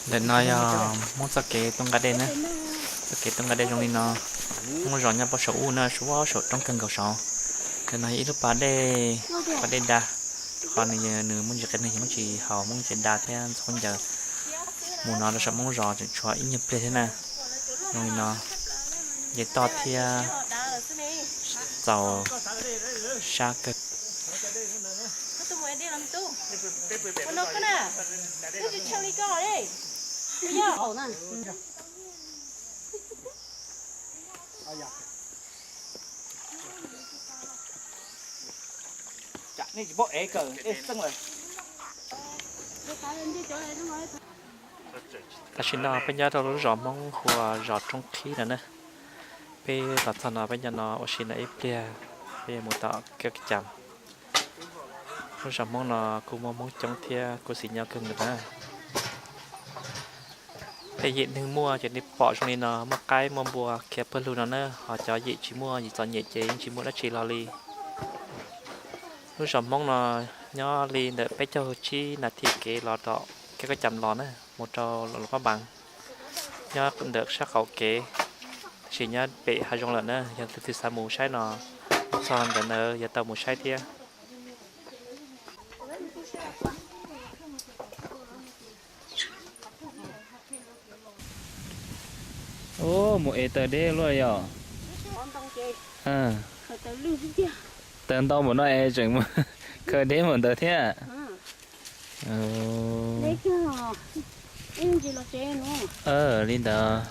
Ntawm no yog Hmoob txoj kev tuaj nqa dej na. Txoj kev tuaj nqa dej zoo li no. Hmoob zos nyob puag saum ub na, suav saum roob kawg nkaus saud. Ntawm no yog ib lub pas dej, pas dej da. Qhov nws, nws muaj ntsis qias neeg ces muaj ntsis haus Hmoob ces da thiab ntxhov ncaws. Mus no rau saum Hmoob zos tseem tshuav ib nyuag pliag thiab na. Zoo li no, nce toj thiab txaus sab kawg. Tam sim no peb nyob rau lub zos Hmoob hu ua zos Roob Qhib no na. Peb los txog no peb nyob no ua si no ib pliag, peb yuav mus tom Kiab Kab Cam. Lub zos Hmoob no kuj muaj Hmoob coob thiab kuj xis nyob kawg nkaus na. Tej yim neeg muaj ces nej pom zoo li no, muaj qaib muaj npua khiav pawg lug no na, ho cov yim tsis muaj, yim txom nyem ces yeej tsis muaj dab tsi los li. Lub zos Hmoob no nyob li ntawm peb caug tsib nas this kev los rau Kiab Kab Cam los na, mus rau Luam Phab Npaas, nyob ntawm sab qaum kev, tab sis nyob pem hav zoov lawm na. Yog leej twg xav mus saib no, txog ntawm ntawd yuav tau mus saib thiab. Ub, mus ev taws deb luaj yom. Taws ntau npaum no es tseem mus khaws deb mus ntawd thiab. Li ntawd.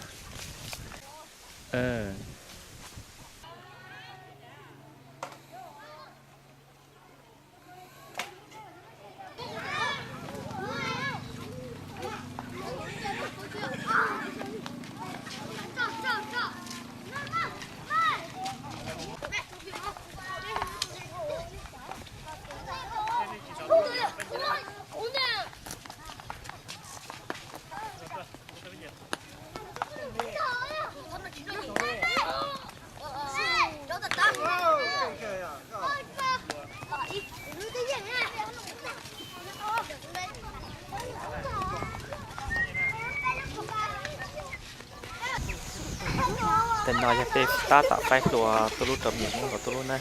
Tam no yog peb tab tom faib hlua tuj lub rau me nyuam Hmoob ntaus tuj lub na.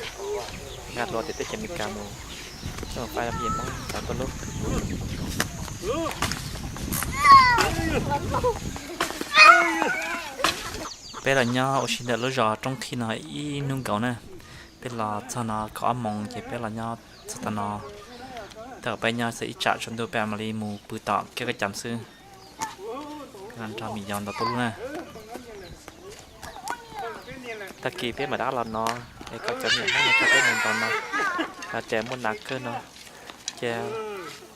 Nkag hlua tim teb chaws Amelikas mus, faib me nyuam Hmoob ntaus tuj lub. Peb los nyob ua si ntawm lub zos Roob Qhib no ib hnub nkaus na. Peb los txog no kaum ob moos ces peb los nyob txog tam no. Thaum peb nyob xwb ib tsam tsaus ntuj peb mam li mus pw tom Kiab Kab Cam xwb. Nrog me nyuam ntaus tuj lub na. Tag kis peb mam rov los no, es kom cov me nyuam Hmoob no coj peb mus ntaus nas. Los ces muaj nas kawg no, ces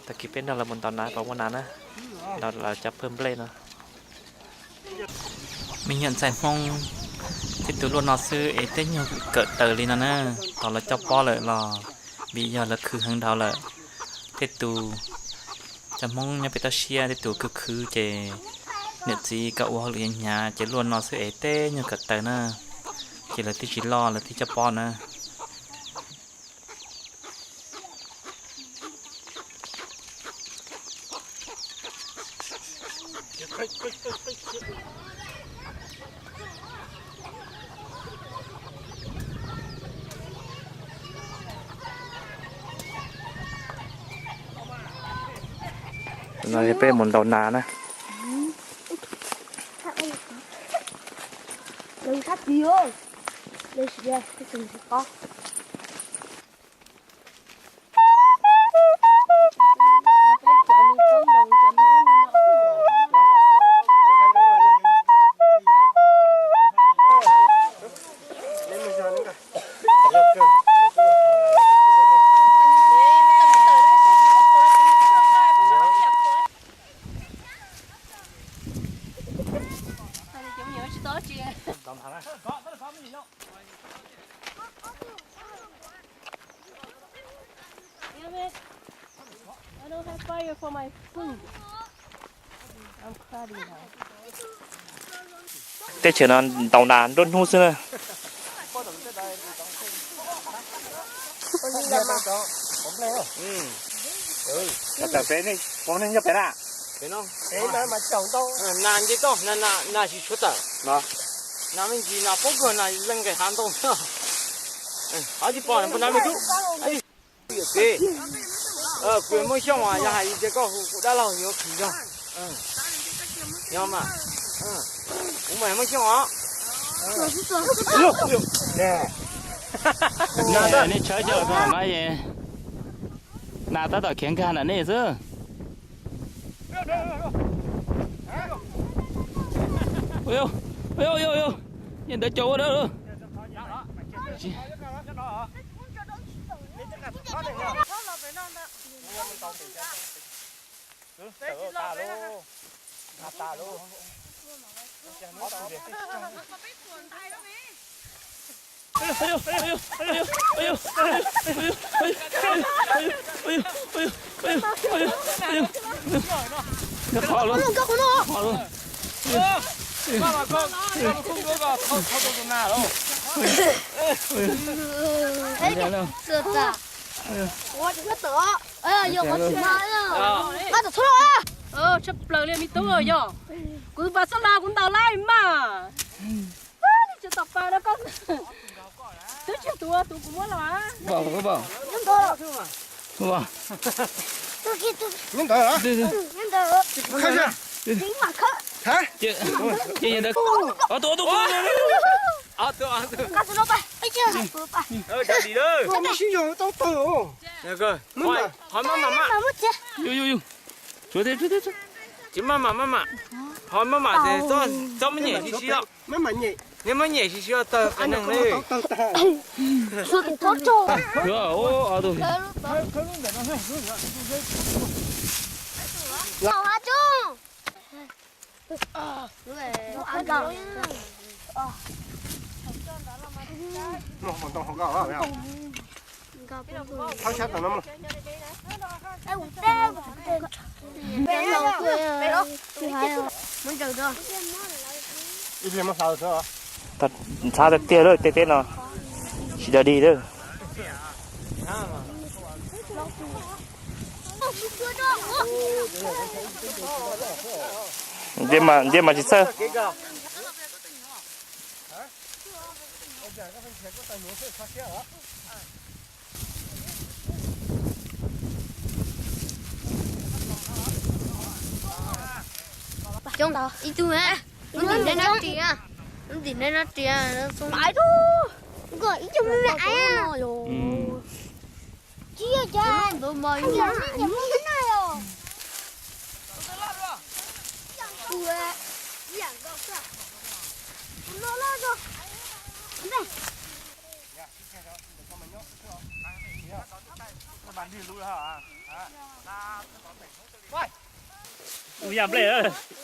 tag kis peb nrog lawv mus ntaus nas kom muaj nas na, ntaus lawv cov pawg nplej no. Me nyuam ntxhais Hmoob, tej tus luaj no xwb es tej nyuag kawm taws li no na, tos lawv coj pob lawm los vim yog lawv khwv heev dhau lawm. Tej tus, cov Hmoob nyob pem toj siab tej tus khwv khwv ces niam txiv kom ua hauj lwm hnyav hnyav ces luaj no xwb es tej nyuag kawm taws na, ces lawv thiaj tsis loj lawv thiaj coj pob na. No yog peb mus ntaus nas na. Teb chaws no ntaus nas nruab hnub xwb na. Tawm pem nej, ua neeg nyob pem na. Nas nce toj, nas tsis tshua tawm. Nas me ntsis nas poob kawg nas leej nqes hav ntoo. Hov tsis pom nas me tub. Kuv Hmoob Xyooj as, yog hais tias koj hu kuv dab laug yuav khwv zog. Yog mas, kuv mas Hmoob Xyooj os. Nej tshawb coj los mas, nas tab tom khiav nkag ntawm nej xwb. Yog, yog, yog, yog, nej ntawd cov ua dawb. Qhov lawm, qhov lawm. Tshaj plaws li me tub yog, kuv tus pas xab las kuv ntaus laij mas. Tsis tau pas no koj twb tsis tuav tus kuv muab los. Tsis maj mam maj mam, ho maj mam, txhob muab nyem sib sib os. Nej muab nyem sib sib os tawg qab neeg li. Ntxhab tiag tiag lawm tej teb no, tsis dog dig lawm. Nce mas tsis txhawj. Coob ntau ib tug, lub ntim nej no ris, lub ntim nej no ris, ib tug me me. Ua yaj nplej,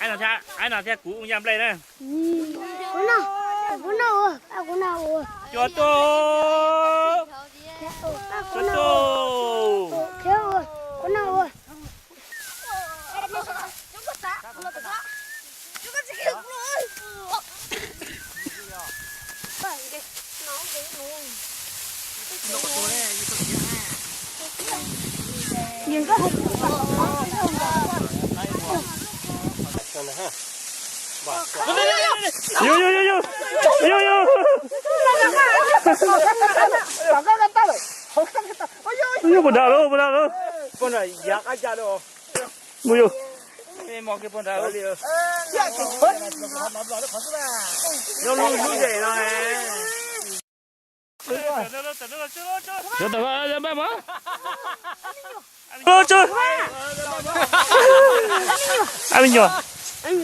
aib no thiab kuv ua yaj nplej na. Cua tuaj, cua tuaj. Yus, yus, yus, yus, yus, yus. Yus, puas nrag lawm, puas nrag lawm. Mus yus. Ab me nyuam. Yus,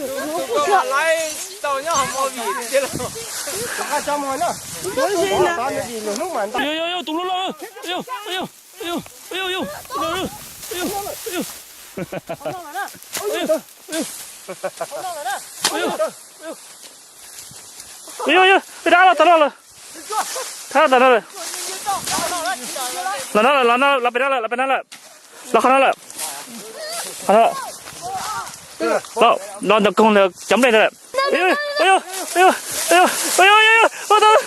yus, yus, tus loj loj. Yus, yus, yus. Yus, yus, yus, peb dab los tag loj lawm. Thab tag no lawm. Los no lawm, los no, los pem no lawm, los pem no lawm. Los qhov no lawm. Qhov no lawm. Los, los ntawm koog ntawd cov nplej ntawd lawm. Ua yus, ua yus, ua yus, ua yus, ua yus.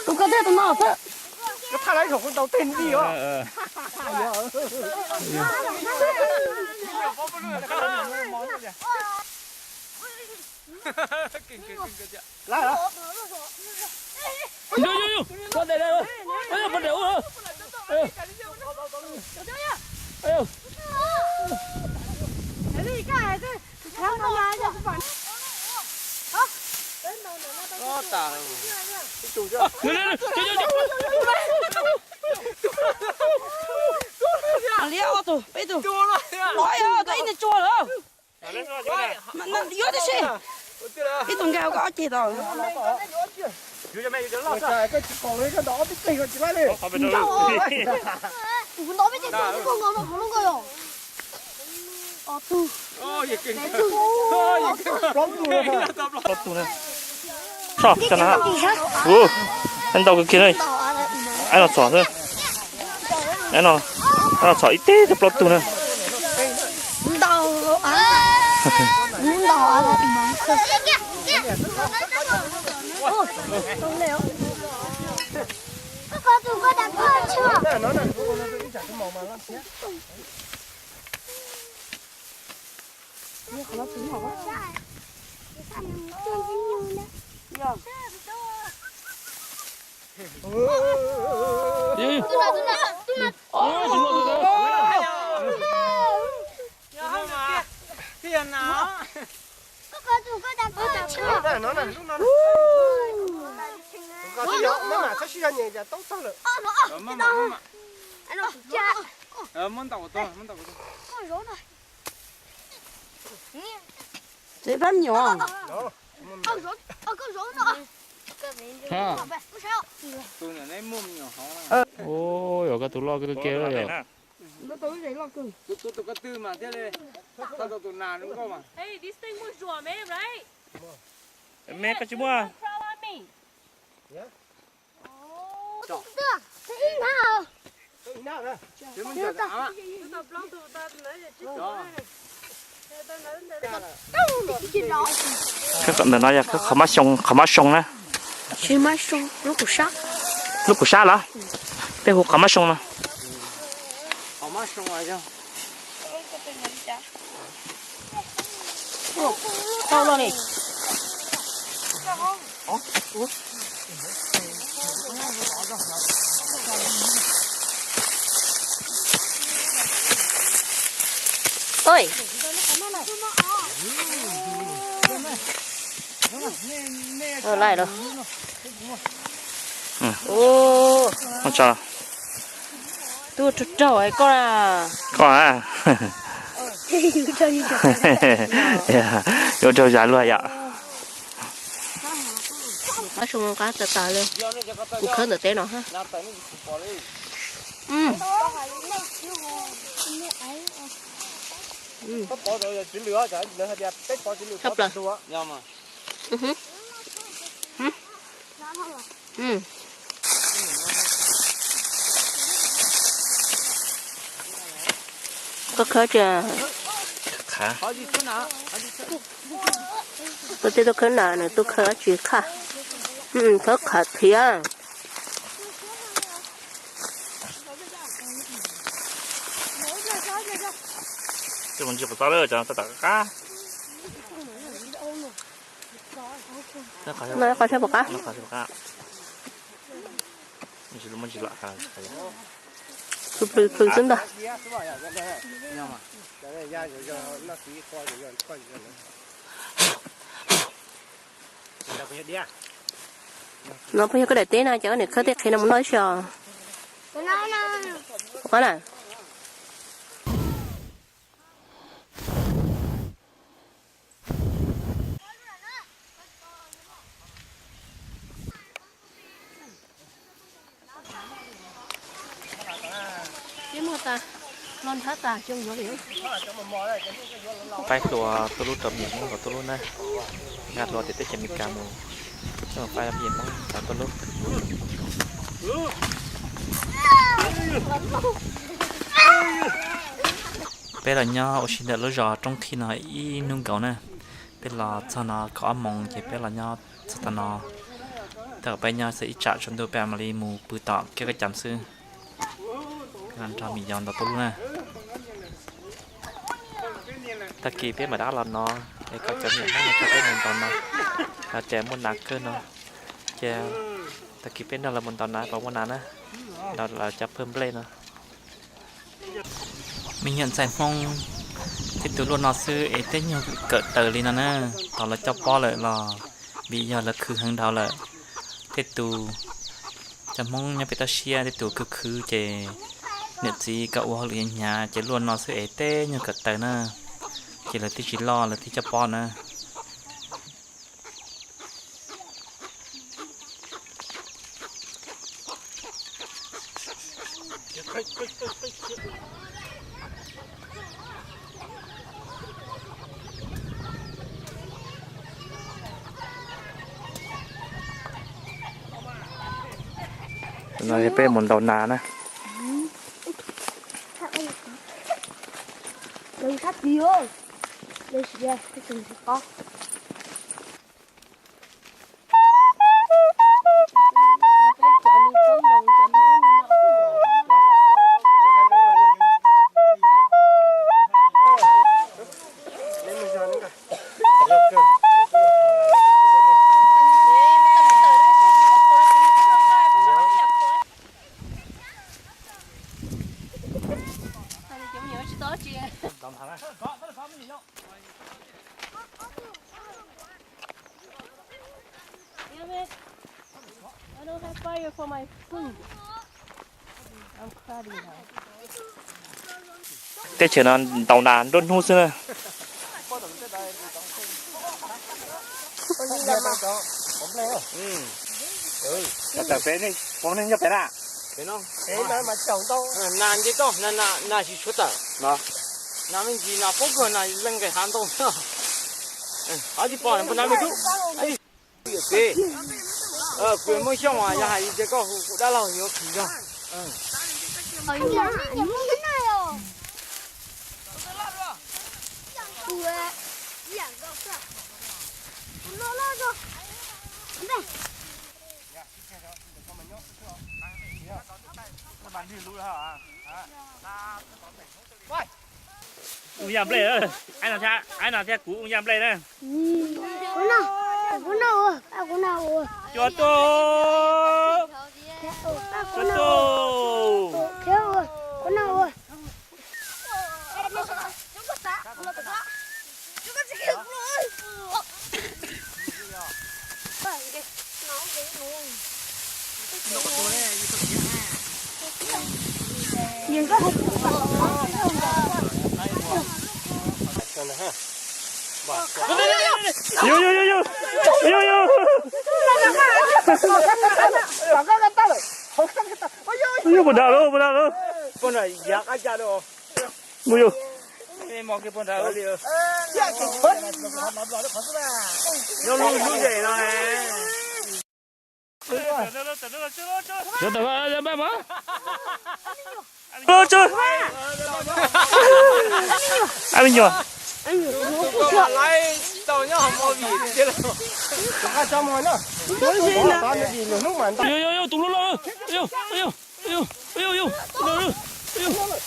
Tus ko thiab tus no xwb. Liab ob tug, peb tug. Los yog koj ib niag tsua lawm. Yuav tib si. Ib tug nkag koj ob ceg tau. Plaub tug na. Ntau kawg kiag na. Aib no txom xwb. Aib no, aib no txom ib teg tau plaub tug na. Tsev pab me nyuam. Yog koj tus loj kawg kiag yom. Me koj tsis muaj. Ntawm no yog qhov mab xyoo, qhov mab xyoo na. Lub kuv sab los? Peb hu qhov mab xyoo no. Laij los. Twb raug raug koj. Koj a. Yuav raug zas luag yom. Qab soo qab tas tas li. Kuv khawb ntawm teb no. Tshaj plaws. Koj khawb tsis? Koj tej tuaj khawb nas, nws tuaj khawb dab tsi khaj? Khawb qhav thiab. No qhov saib puas qab? Plhws plhws xwb ntag. No puas yog koj daim teb na, cov koj niam khawb tej qhiav no mus noj ib si os. Ua na. Peb hluas tuaj lub rau pem Hmoob, tuaj lub na, nkag hluas tim teb chaws Amelikas mus, peb pem Hmoob tuaj lub. Peb los nyob ua si ntawm lub zos Roob Qhib no ib hnub nkaus na. Peb los txog no kaum ob moos ces peb los nyob txog tom no. Thaum peb nyob txog ib tsam tsaus ntuj peb mam li mus pw tom kiab kab cam xwb. Nrog me nyuam ntau tuj lub na. Tag kis peb mam rov los no, es kom cov niam Hmoob no coj peb mus ntaus nas, los tseem muaj nas kawg no. Ces tag kis peb nrog lawv mus ntaus nas, puas muaj nas na, ntaus lawv cov phaj nplej no. Me nyuam ntxhais Hmoob, tej tus luaj no xwb es tej nyuag kawm taws li no na. Thaum lawv coj pob lawm los vim yog lawv khwv heev dhau lawm. Tej tus, cov Hmoob nyob pem toj siab tej tus khwv khwv ces niam txiv kom ua hauj lwm hnyav hnyav ces luaj no xwb es tej nyuag kawm taws na, ces lawv thiaj tsis loj, lawv thiaj coj pob na. No peb mus ntaus nas na. Teb chaws no ntaus nas nruab hnub xwb na. Tam peb, nej nyob pem na? Nas nce toj, nas tsis tshuav tawm. Nas me ntsis nas poob kawg, nas leej nqes hav ntau. Qhov tsis pom npus nas me tub. Kuv muaj xyooj mas yog hais li tias koj hu kuv dab laug yuav khwv zog. Ua yaj nplej, aib no thiab, aib no thiab kuv ua yaj nplej na. Cua tuaj, cua tuaj. Yus, yus, yus, yus, yus, yus. Yus, puas nrag lawm, puas nrag lawm. Mus yus. Nyob lub lub zem no ne. Sawv daws, pab mas. Ab me nyuam. Yus, yus, yus, tus loj loj. Yus, yus, yus, yus, yus.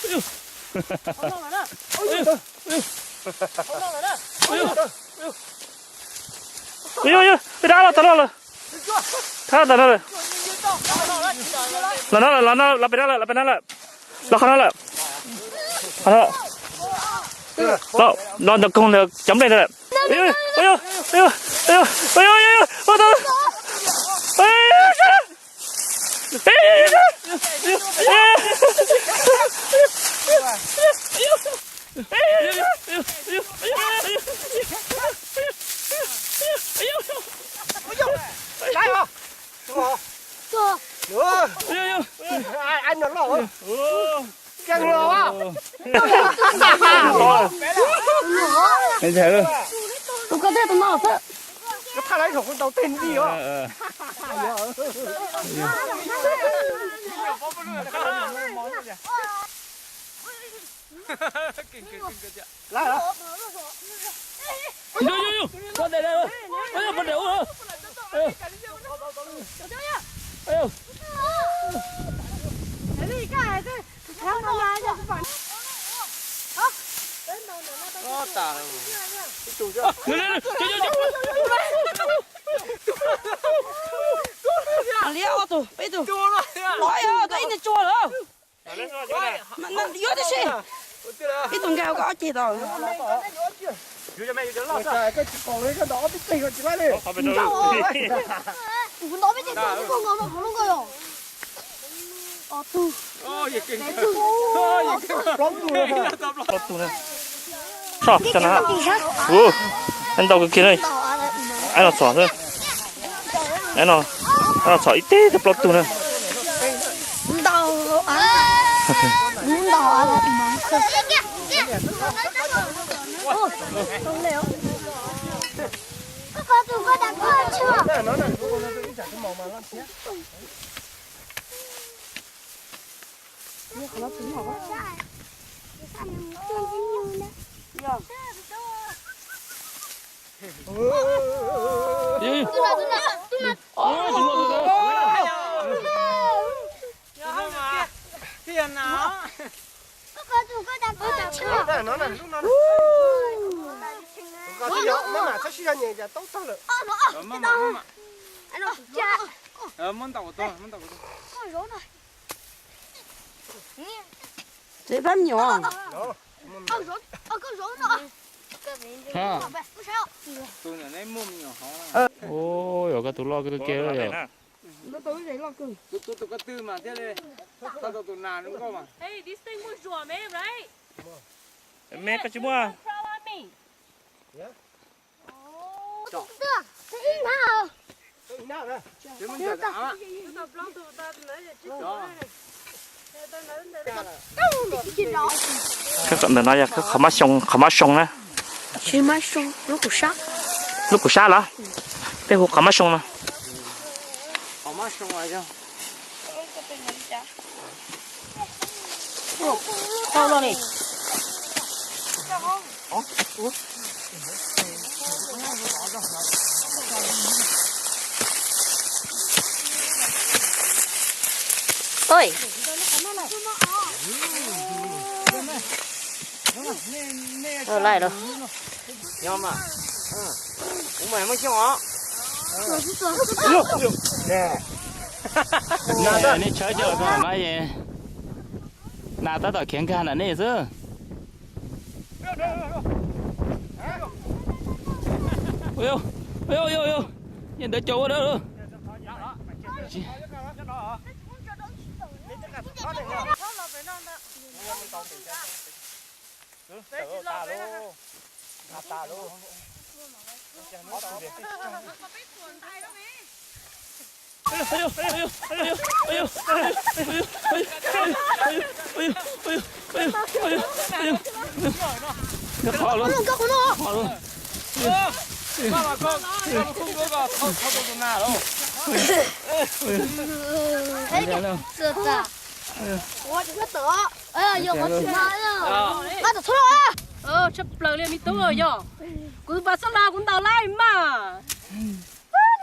Yus, yus, yus, peb rov los tod loj lawm. Rov los tod no lawm. Los no lawm, los no, los pem no lawm, los pem no lawm. Los qhov no lawm. Qhov no lawm. Los, los ntawm koog ntawm cov nplej ntawd lawm. Tus ko thiab tus no xwb. Ko thaj lawv ib thaum kuv ntaus tej nti os. Ua, ua, ua, pov nram ub. Liab ob tug, peb tug. Los yog koj ib tug tsuag lawm. Yuav tib si. Ib tug nkag koj ob ceg tau. Kuv nto peb ceg tau, koj nto no hauv no koj yog. Plaub tug na. Ub, ntau kawg kiag na. Aib no txhom xwb. Aib no, aib no txhom ib teg tau plaub tug na. Muab ntau ua tuaj, muab ntau ua tuaj. Tsev pab me nyuam. Tus no neb muaj me nyuam hov. Ua, yog koj tus loj kawg kiag yom. Tus, tus, tus ko tw mas thiaj li tau tus nas zoo nkauj mas. Hey, this thing muaj zuam me, right? Me koj tsis muaj. Problem me. Ntawm no yog qhov mab xyoo, qhov mab xyoo na. Tsis mab xyoo, lub kuv sab. Lub kuv sab los? Peb hu qhov mab xyoo no. Tau los li. Oi. Laij los. Nyob mas. Kuv mas muaj xyoo os. Nej tshawb coj los no, nas tab tom khiav nkag nram nej xwb. Yog ntawd cov ua dawb. Tshaj plaws li me tub yog. Kuv tus pas xab las kuv ntaus laij mas.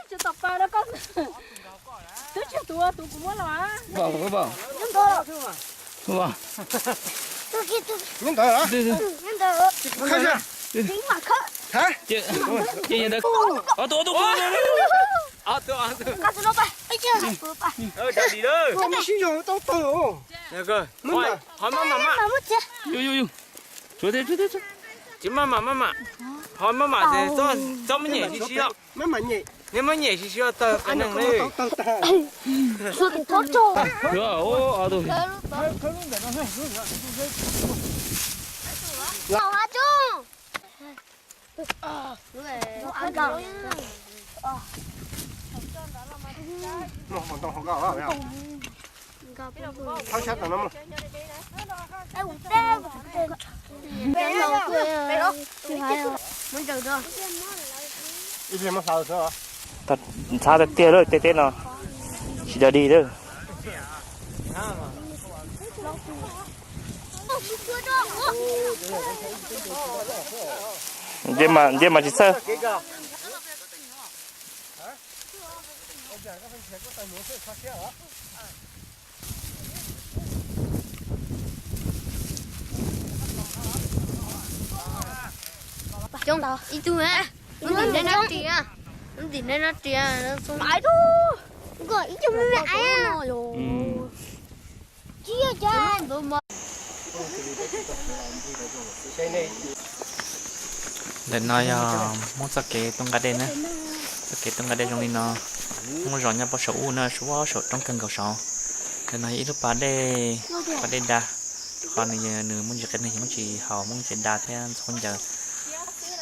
Tsis tau pas no koj. Twb tsis tuav tus kuv muab los. Tsis maj mam maj mam, ho maj mam maj mam sib sib os. Nej muab nyem sib sib os, tawg qab neeg li. Ntxhab tiag tiag lawm, tej teb no tsis dog dig lawm. Nce mas tsis txhawj. Coob ntau ib tug, lub ntim neb no ris, lub ntim neb no ris. Ntawm no yog Hmoob txoj kev tuaj nqa dej na. Txoj kev tuaj nqa dej zoo li no. Hmoob zos nyob puag saum ub na, suav saum roob kawg nkaus saud. Ntawm no yog ib lub pas dej, pas dej da. Rau qhov nws, nws muaj ntsis qias neeg ces Hmoob tsis haus, Hmoob ces da thiab ntxhov ncaws.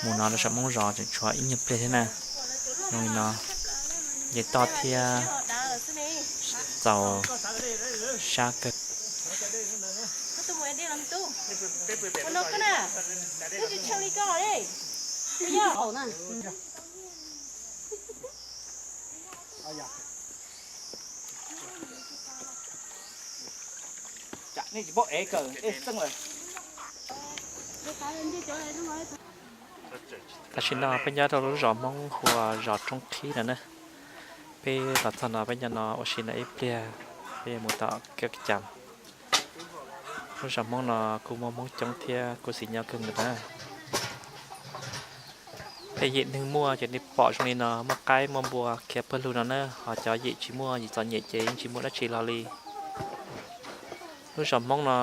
Mus no rau saum Hmoob zos tseem tshuav ib nyuag pliag thiab na. Zoo li no, nce toj thiab txaus sab kawg. Tam sim no peb nyob rau lub zos Hmoob hu ua zos Roob Qhib no na. Peb los txog no peb nyob no ua si no ib pliag, peb yuav mus tom Kab Kab Cam. Lub zos Hmoob no kuj muaj Hmoob coob thiab kuj xis nyob kawg nkaus na. Tej yim neeg muaj ces nej pom zoo li no, muaj qaib muaj npua khiav pawg lug no na, ho cov yim tsis muaj, yim txom nyem ces yeej tsis muaj dab tsi hlo li. Lub zos Hmoob no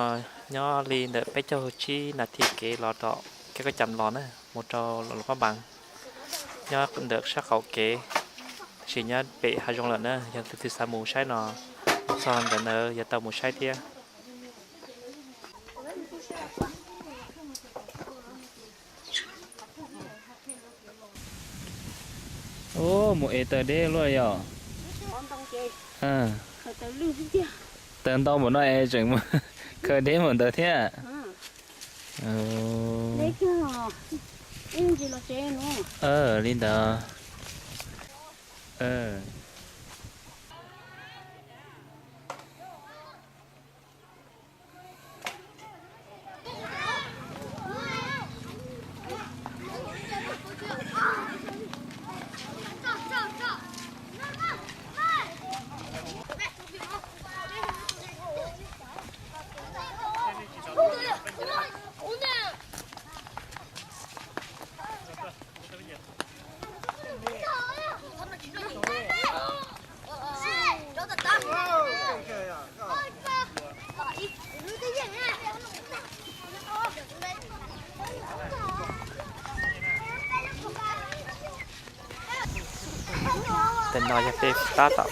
nyob li ntawm peb caug tsib nas this kev los tom Kab Kab Cam los na, mus rau Luam Phab Npaas. Nyob ntawm sab qaum kev, tab sis nyob pem hav zoov lawm na, yog leej twg xav mus saib no, txog ntawm ntawd yuav tau mus saib thiab. Ub, mus ev taws deb luaj yom. Taws ntau npaum no es tseem mus khaws deb mus ntawd thiab. Li ntawd. Tam no yog peb tab tom